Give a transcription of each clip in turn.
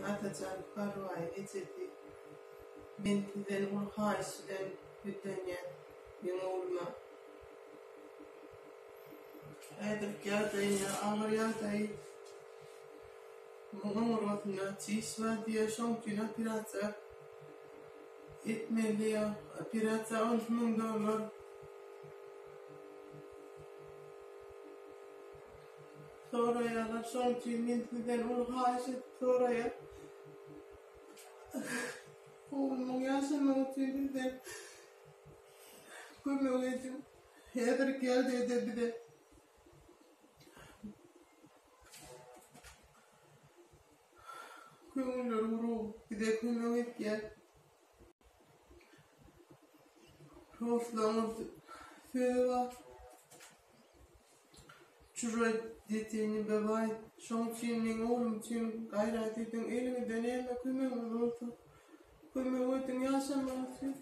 Atajan Parwaýyň ejesi. Men sizden uly haýyş bilen ýüzlenýän. Meň ogluma. Häzirki ýagdaýynda agyr ýagdaý. Muň oňurgasynda çiş bar diýýär, şoň üçin operasiýa etmeli diýýär. Operasiýa 12 000 dollar. Soraýarlar, şoň üçin men sizden uly haýyş edip soraýan. Oglumyň ýaşamagy üçin sizden kömek ediň. Häzirki ýagdaýda bize köňülleri gurup bize kömek etýär. Ruslaryň sözi bar. Çužoý deti ne bywaýt. Şoň üçin meň oglum üçin gaýrat ediň, eliňizde näme kömegiňiz bolsa, kömek ediň ýaşamagy üçin.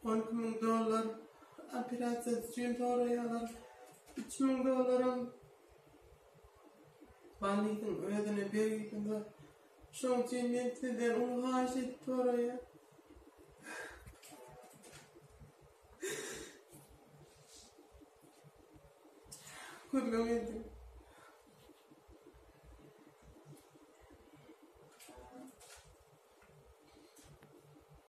12 000 dollar operasiýasy üçin soraýarlar. 3000 dollaram Bolnisiň özüne bergisi bar. Şoň üçin men sizden uly haýyş edip soraýan. Kömek ediň.